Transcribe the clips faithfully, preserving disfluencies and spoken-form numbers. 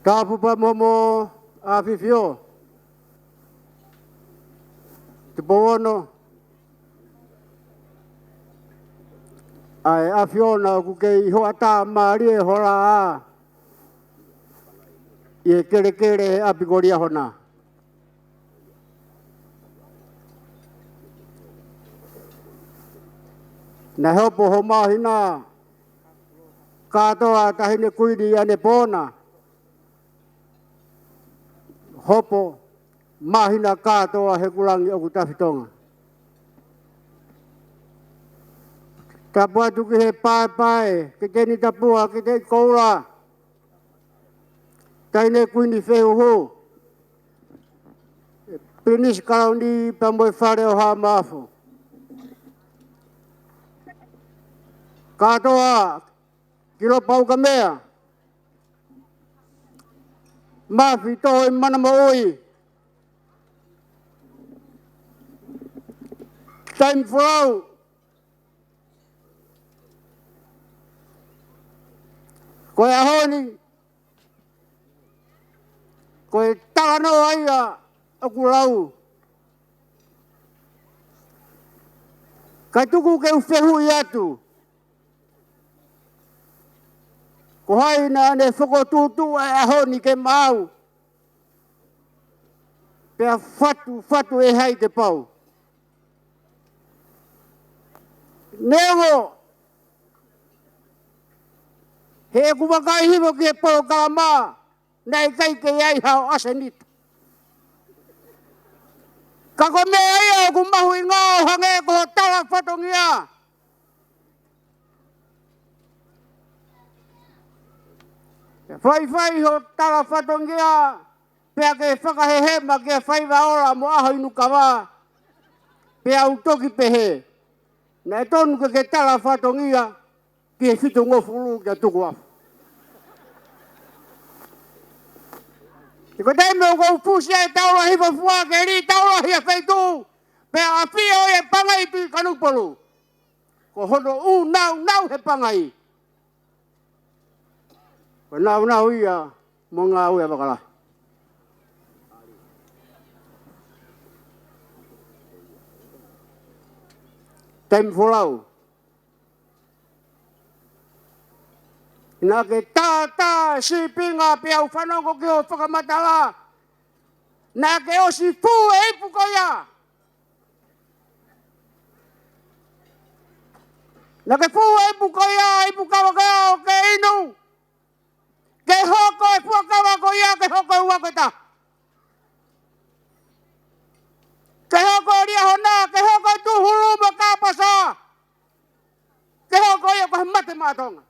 Tapu pea momoʻi ʻAfifio Tupou Ono, ʻa e ʻAfiona ʻoku kei hoʻatā mālie hola ʻi he kelekele ʻi ʻapi ko Liahona. Naʻe hopo ho māhina kātoa Taʻahine Kuini ʻAnepōna. Hopo māhina kātoa he kulangi ʻoku Tafitonga. Tapu atu ki he paepae, Kapiteni Tapua, Kapiteni Koula, Taʻahine Kuini Fehuhu, Pilinisi Kalauni pea mo e Fale ʻo Haʻa Maʻafu. Kātoa ki Lopaukamea, Mafi Toi Manamoʻui, Taimi Folau, ko e ʻaho ni, ko e talanoa ia ʻoku lau. Kae tuku ke u fehuʻi atu, ko hai naʻa ne fokotuʻutuʻu e ʻaho ni ke maau? Pea fatufatu ʻe hai ke pau? Neongo heʻeku vakai hifo ki he polokalama, naʻe ʻikai ke ʻi ai haʻo ʻasenita. Ka ko e meʻa ia ʻoku mahuʻinga ʻo hangē ko ho tala fatongia. Faifai ho tala fatongia, pea ke fakahehema ki he faiva ola mo ʻaho inu kava. Pea u toki pehē, naʻe tonu ke ke tala fatongia ki he fitungofulu kia Tukuafu. He ko e taimi ʻoku ou fusi ai e taula hifo fua ke lī taula hia feituʻu, pea ʻafio ʻi he pangai Tuʻi Kanokupolu. Ko hono ʻū naunau he pangai, ko e naunau ia mo e ngāue ʻa Vakalahi. Taimi Folau, naʻa ke tātā sīpinga pea u fanongo ki hoʻo fakamatala. Naʻa ke ʻosi fū e ipu ko ia. Naʻa ke fū e ipu ko ia, ipu kava ko ia ʻo ke inu. Ke hoko e fuakava ko ia, ke hoko e ua ko e taha. Ke hoko e Liahona, ke hoko e Tūhulu mo Kāpasa. Ke hoko ia ko e Mate Maʻa Tonga.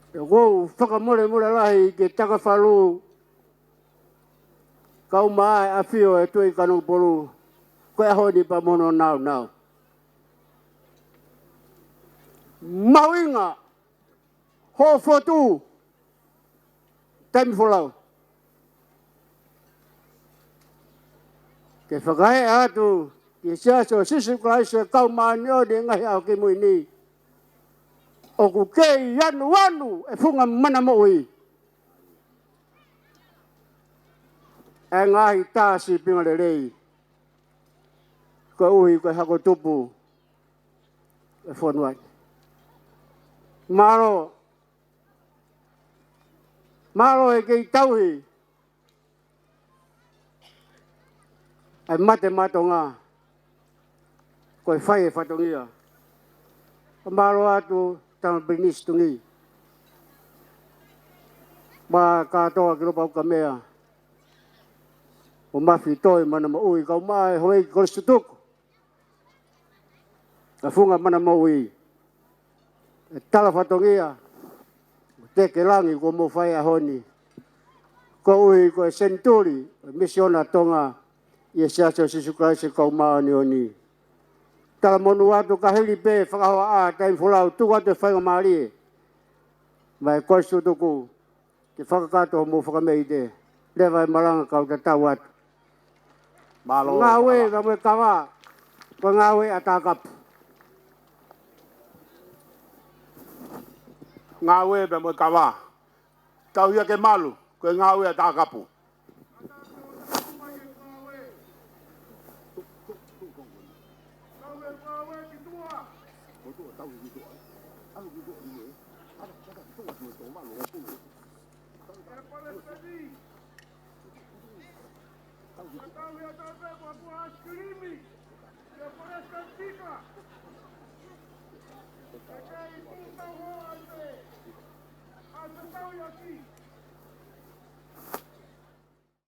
ʻOku ou fakamolemole lahi ki he Takafalu, kau mai ʻAfio e Tuʻi Kanokupolu, ko e ʻaho ni pea mo hono naunau. Mahuʻinga hoʻo fotu, Taimi Folau. Ke fakahā atu ki he Siasi ʻo Sīsū Kalaisi ʻo e Kau Māʻoniʻoni ʻi he Ngaahi ʻAho Kimui Ni, ʻoku kei anuanu e funga mana moʻui ʻa e ngaahi tā sīpinga lelei, koeʻuhi ko e hako tupu e fonua ni. Mālō, mālō e kei tauhi ʻa e Mate Maʻa Tonga, ko e fai e fatongia. Mālō atu Tama Pilinisi Tuʻi, mo e kātoa ki Lopaukamea, ʻo Mafi Toi Manamoʻui, kau mai e houʻeiki Kolisi Tutuku ʻa e funga mana moʻui. E tala fatongia, teke langi kuo mou fai he ʻaho ni, koeʻuhi ko e senituli ʻo e Misiona Tonga ʻi he Siasi ʻo Sīsū Kalaisi ʻo e Kau Māʻoniʻoni. Talamonū atu ka hili pē fakahohaʻa, Taimi Folau, tuku atu e faingamālie maʻa e Kolisi Tutuku ke fakakakato hoʻomou fakameʻite. Leva e malanga kau tatau atu. Mālō. Ngāue, ngāue kava, ko e ngāue ʻa Takapu. Ngāue pea mo e kava. Tauhi ʻa e malu, ko e ngāue ʻa Takapu.